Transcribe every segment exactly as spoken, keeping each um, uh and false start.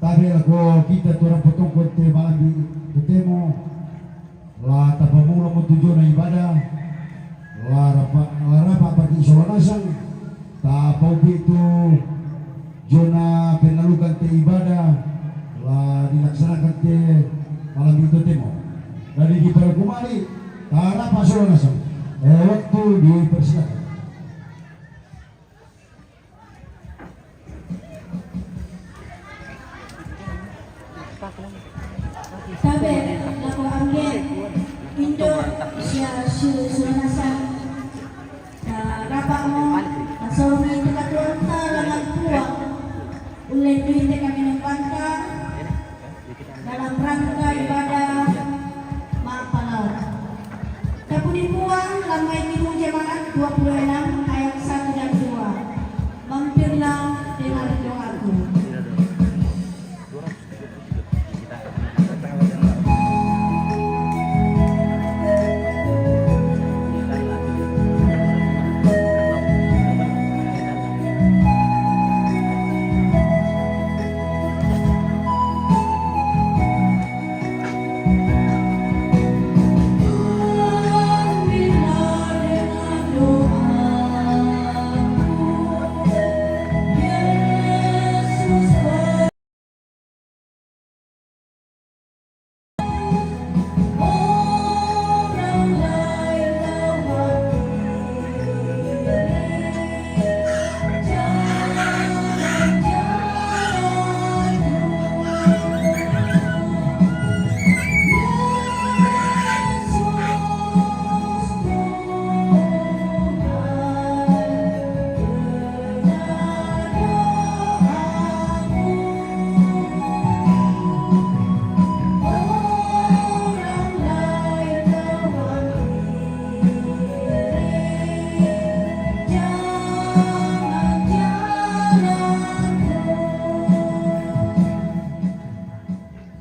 Tabe lako kita tu orang potong kote malam di ketemu. La tapamula mo tu jona ibadah. La rapa, la rapa pake sola nasang. Tapaupi tu jona penalukan te ibadah. La dilaksanakan te malam di ketemu. Dari di para kumari, tarapa sola nasang. Eh, waktu dipersilakan. Tabe lako anggen, indo sia su-, suanasa. Ta rapa mo, ta songi te katuanta lalan puang. Ulen dui te kami nembanta. Dalam rangka ibadah mapalawa. Tapudi puang lamai timu jemaat dua puluh enam ayat satu dan dua. Mampirlah dengan doaku.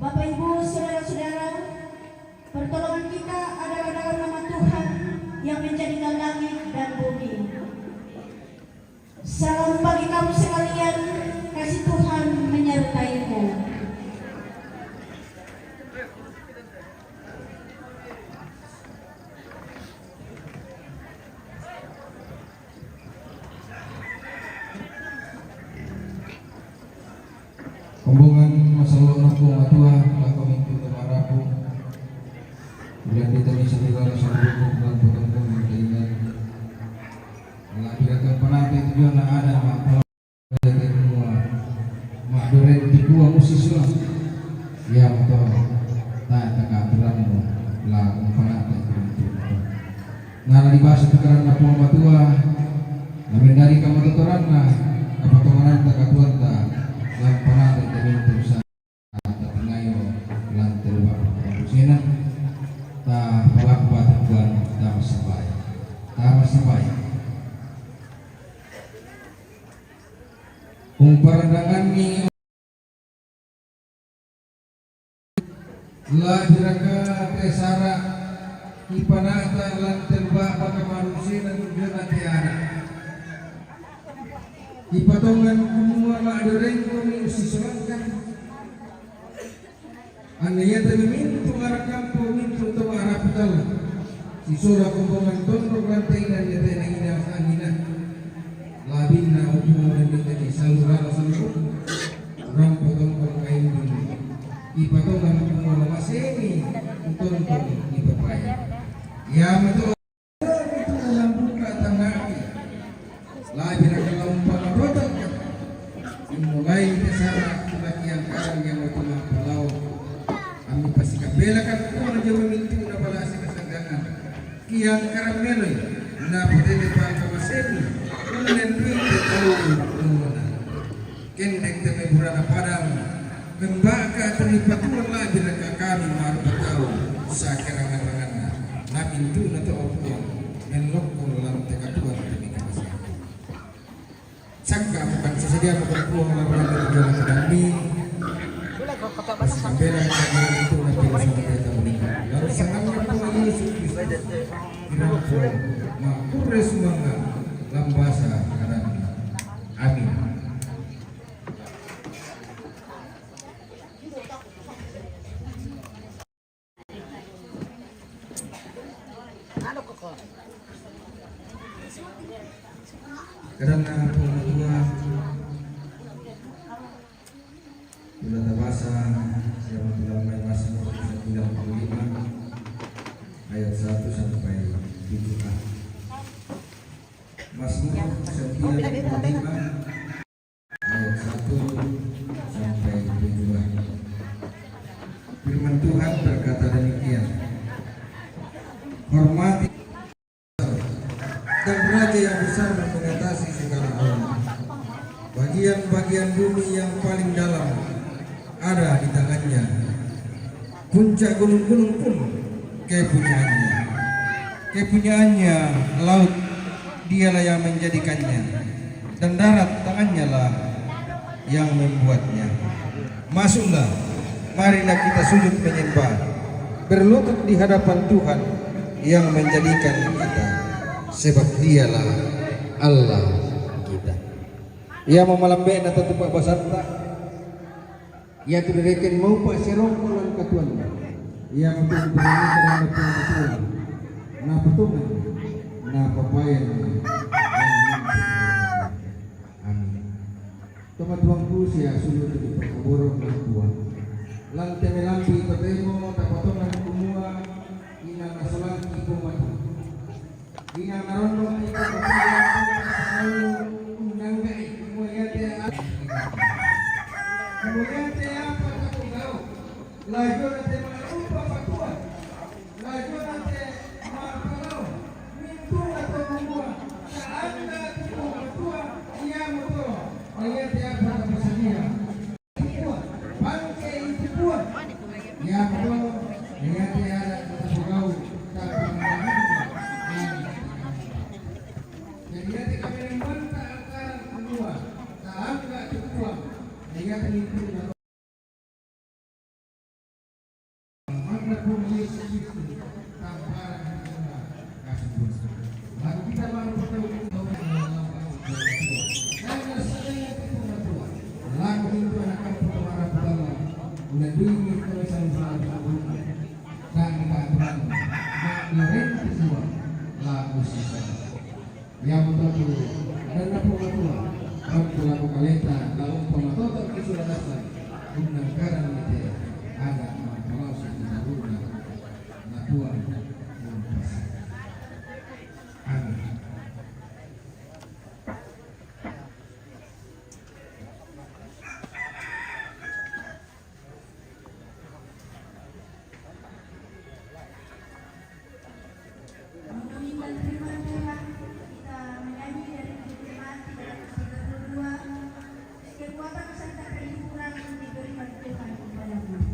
Bapak, Ibu, saudara-saudara, pertolongan kita adalah dalam nama Tuhan yang menjadikan langit dan bumi. Salam bagi kamu sekalian, kasih Tuhan menyertaimu. Kombongan masallo' na Puang Matua, lako mintu' to ma'rapu. Bulan kita ni salirana sabuku bulan potongkong kainan. Lagi datang panate tujuan ada ma'pala' mua ma'dureng tu Puang ussissola. Iamoto tae' takaturanmu la umpanate tu mintu'. Na la dibasa tu karanna Puang Matua, na mendadi kamatotoranna, kapatongananta katuoanta, la umpanate tu mintu' sa tatingayo lan te luba' pa'pasena, tapalaku batu Puang, tamassambayang. Tamassambayang. Umparandanganni La'biraka te sara' kipana'ta lan te luba' pa'pasena tu diona te ada'. Kipatongan kumua ma'durengkomi ussisolangkan. Anna iate mintu' marakampo mintu' to ma'rapu tallu. Sisola kombongan tondok lan te inan iate na ina angina. La'binna upu' mendek salurana sallu. Rampo tongkol kaindung, ipatongan kumua masemi, utontong ipapae. Iamoto itu ulang buka tangaki. La'biraka la umpamarotak. Immulai te sara' tu lakiangkarang iamoto ma'palao. Ammi pasikabelakan Puang jama mintu' na balasi kasanggangan. Kiangkarang meloi, napatete pangkamasemi, unnendui te tau umuna. Kendek te mai burana padang, membaka te mai patuo la'biraka kami ma'rupa tau sakerangan-ranganna, na mintu'na to Puang, mellokko lan te katuoan te mai kamasean. Sangka bukan sesedia bukan Puang lan raja tu jama kami. Pasikabela kami mintu'na pila sama kita menikah. Lalu sanganna Puang Yesus Kristus, kirampo, ma'kurre sumanga', lan basa kadanna. Amin. Karena pengetahuan, bila tabasa, siapa dalam Mazmur sembilan puluh lima ayat satu sampai tujuh a. Mazmur sembilan puluh lima ayat satu sampai tujuh a. Firman Tuhan berkata demikian. Hormati dan raja yang besar dan mengatasi segala alam. Bagian-bagian bumi yang paling dalam ada di tangannya. Puncak gunung-gunung pun kepunyaannya. Kepunyaannya laut, dialah yang menjadikannya. Dan darat, tangannya lah yang membuatnya. Masuklah, marilah kita sujud menyembah, berlutut di hadapan Tuhan yang menjadikan kita, sebab dialah Allah kita. Ia mamalambe na tatupa basanta, ia tudireken maupa serongko lan katuan. Ia mutu berani karena Tuhan, na patungan, na papayan. Amin. Tomatuangku, sia sulu tu di perkaboro na tua. Lan teme lambi totemo tapatongan kumua, ina na solangki po matu. Ina na rondo ika papatongan unanggai kumua iate apa. Kumua iate apa tapogau. Lajona te malupa patua. Lajona te mapalao. Mintu atau kumua. Saanda tu patua. Ia moto. Iate apa tapasadia. Jadi, ate ada kita pegau, tak pernah. Jadi, ate kami membantah angkaran kedua, tak angkat kedua. Jadi, ate itu. Mana pun Yesus Kristus, tampar kita. Lagu kita baru bertemu dengan Tuhan. Lagu itu anak kampung orang pertama. Udah dulu kita sama-sama. Dan kita akan. Lagu itu semua. Lagu sisa. Ia moto tu, adanna Puang Matua, rampo lako kalenta, la umpamatoto' ki surat Asa, unnangkaranni te, ada' mampalao sitinaruna, na Puang umpasi. Amin. Meminta terima, Tuhan, kita menyanyi dari Filipi tiga puluh dua, kekuatan serta kehiburan yang diberikan Tuhan kepadamu.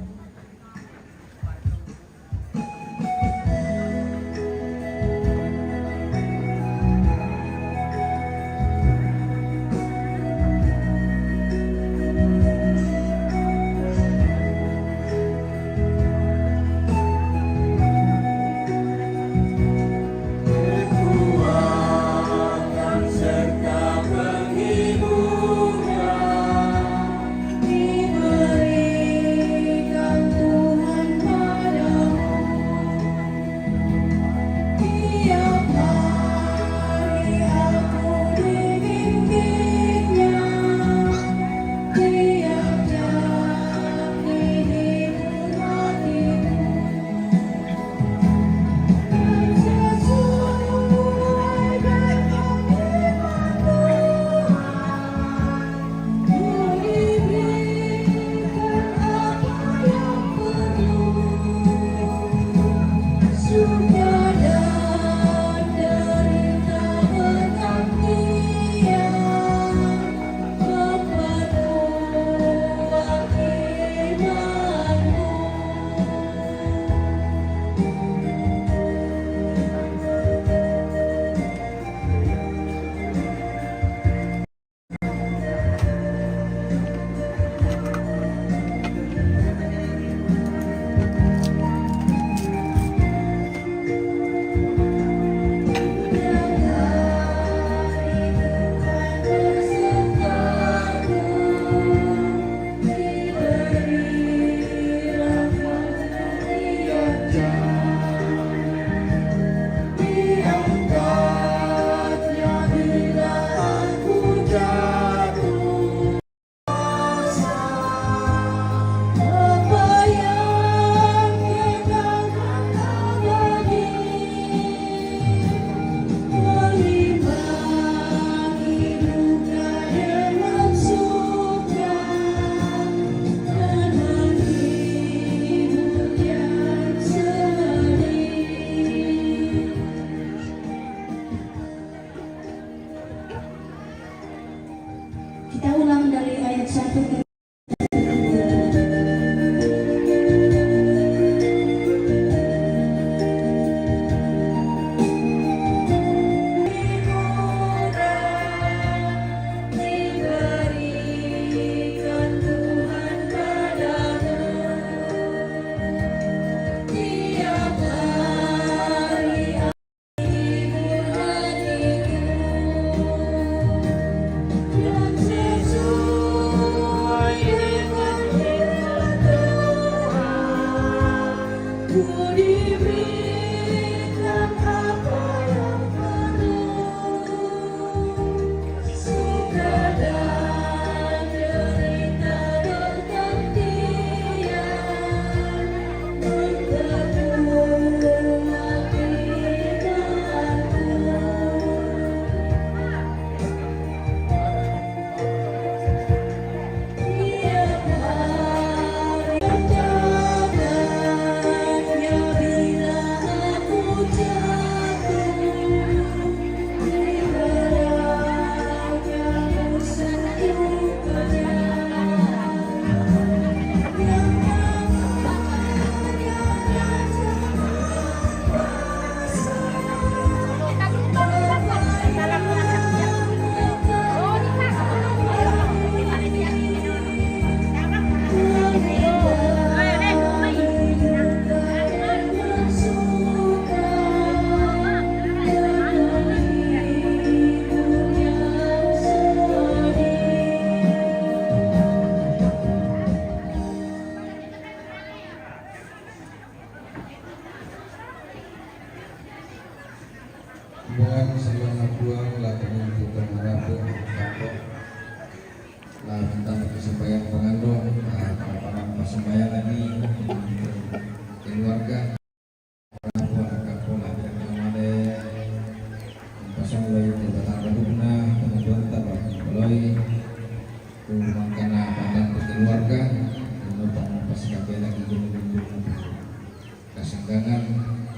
Jangan,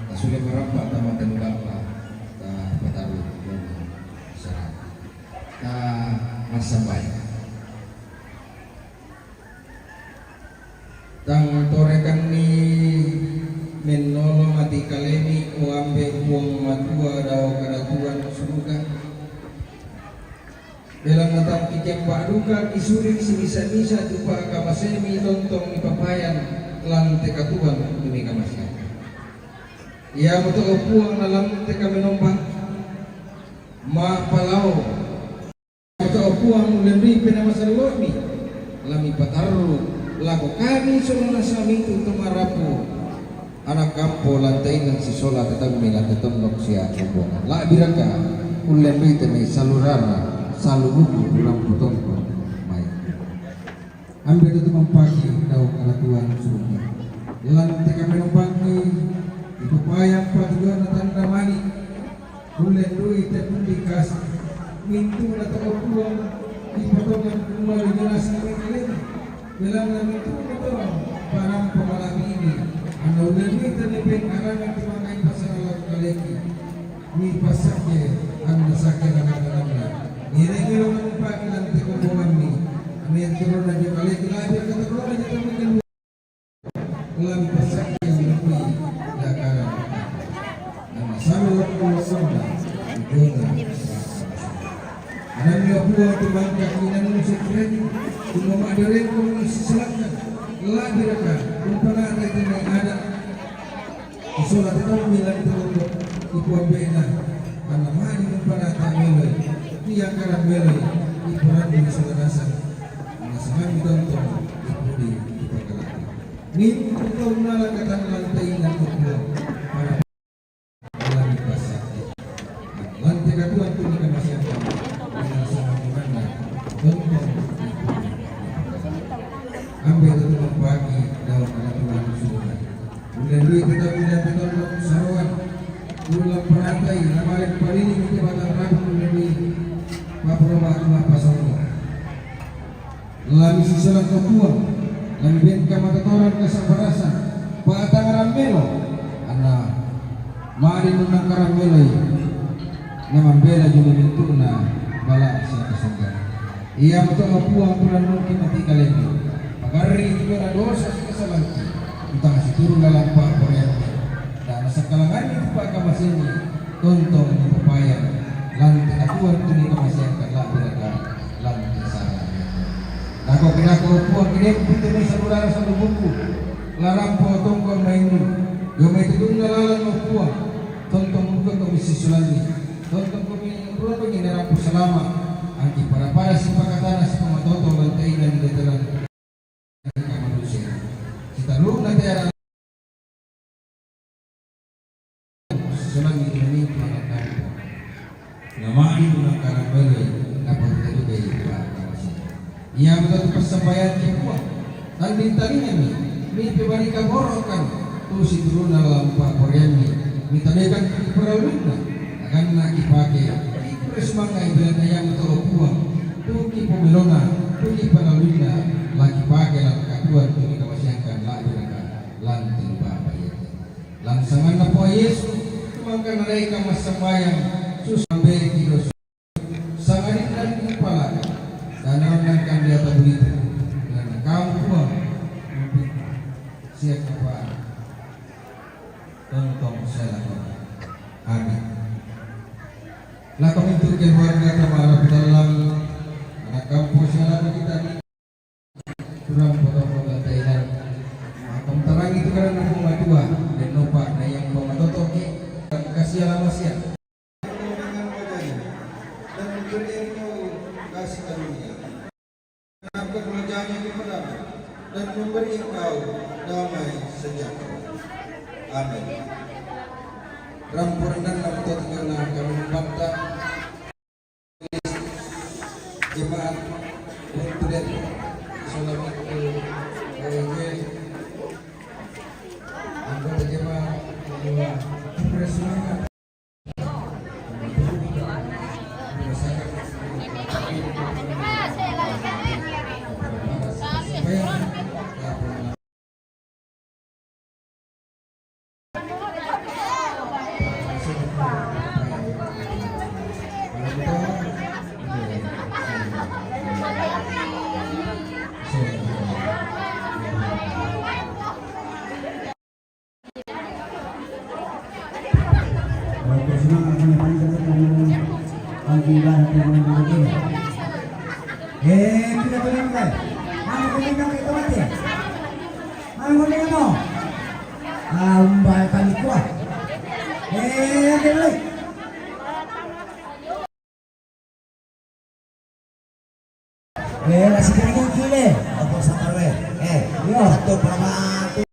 ah, sudah merampak tama tembaklah, ah, pataru, ah, serang. Ah, massambayang. Tang torekanni mennolong mati kalemi, o ambe Puang Matua dao karatuan suruga. Belanna tang kicempa duka kisuri simisa-misa tu pakamasemi tontong nipapayan lan te katuoan tu nikamasean. Iamoto o Puang na lan te kamenombang, mapalao. Iamoto o Puang ullenrui penamasallomi, la mipatarru lako kami sola nasang mintu to marapu. Anak kampo lan te inang sisola te tammi lan te tondok sia rombongan. La'biraka ullenrui te mai salu rara, salu buku, bulan potongko mai. Ambe tu tumampaki dao karatuan suruga. Lan te kamenombangki, ipapayang patuduanna tanda mani. Ullenrui te pundi kasi, mintuna to o Puang, ipatongan kumua ri nasang mai kalemi. Belanna mintuna to, panampa mala'bimi, anna ullenrui te nipengkarangan tu mangkai pasala lako kaleki. Mipassakke anna sakke rara-raranna. Ngiring-ngiring manempaki lan te kombongammi. Anna iattoronna dio kaleki la'bi angkata rona dio tammi kalua. Lan passakke mennui dakara. Anna sami lokko-lokkonna ujona. Anammi o Puang tu mangka inannu sekre, tu mama derengko siselakkan. La'biraka, umpana rete mai ada. Isola te tammi lan te tondok, ipoambe'na, anna mani umpanata meloi, iangkara meloi, iporannu isola nasang, anna sangammi tontong, ipudi, ipakala'bi. Mintu tau nala katang lan te inang o Puang, pada lari pasakki. Lan te katuoan tu nikamasean, anna sangammi manna, tontong, ipudi, ipakala'bi. Ambe tu tumampaki dao karatuan suruga. Ullenrui te tau, ullenrui te tau saroan. Ullen paratai, namale palilingi te batang rabu ullenrui. Paparoma tu mappasongo. Lami sisola to Puang, lami bengka matatoran kasabarasan, patangngarang melo, anna mani nunangkarang meloi, namambela jolo mintu'na bala sia kasenggan. Iamoto o Puang tu rannungki mati kalemi, pagarri tu dosa sikasalangki, utang situru lalang pa'poraiammi, dan nasakkalanganni tu pa'kamaseammi, tontong mupapayang, lan te katuoan tu nikamaseangkan la'biraka, lan te sara. Nako kinako o Puang, kinempu te mai salu rara salu buku, larampo tongko mainnu, dio mai tudunna lalan o Puang, tontong buka komi sisulanni, tontong komi Puang, komi narampo salama, angki pada-pada sipakatana sipamatoto lan te inang diteran. Manusia. Sitallunna te anak. Sisolangi tu mamitu anak kampo. Namani tu nangkarang meloi, napatudukai tu anak kamase. Iamoto tu passambayangki Puang. Tanding-tandingami, mipebarika borokan, tu situruna lalang pa'poraiammi, mitadekang tu paralluinna, aganna kipake, kikure sumanga'i belanna iamoto o Puang, tu kipomelona, tu kiparaluinna, la kipake lan katuoan tu nikamaseangkan la'biraka, lan te Bapa iate. Lan sanganna Puang Yesu, tu mangka nadaekang massambayang, susambe kidos. Sangadinna dipalaka, dan rannang kande ata bulitu, dan kamu Puang, sia kapang, tontong sia lako. Amin. Lako mintu keluarga kamara putalang, anak kampo sia lako kita di kurang potong kota Thailand. Akom tarangi tu karena Puang Matua, dan nopa na yang pematotoki, dan kasih alamat sia. Dan memberi engkau kasih karunia. Genapkan wajahnya kepadamu dan memberi engkau damai sejahtera. Amin. Ramporan dan lam tot kena kami membantah jemaat untuk salam itu, eh, anggota jemaat, eh, semangat. Lagi ibarat yang belum begini. Eh, kita tuh kan. Mana kuning kaki itu mati? Mana kuning itu? Ambai kami kuat. Eh, oke, balik. Eh, masih kena gigi le. Apa sabar we? Eh, iya. Satu, dua, mati.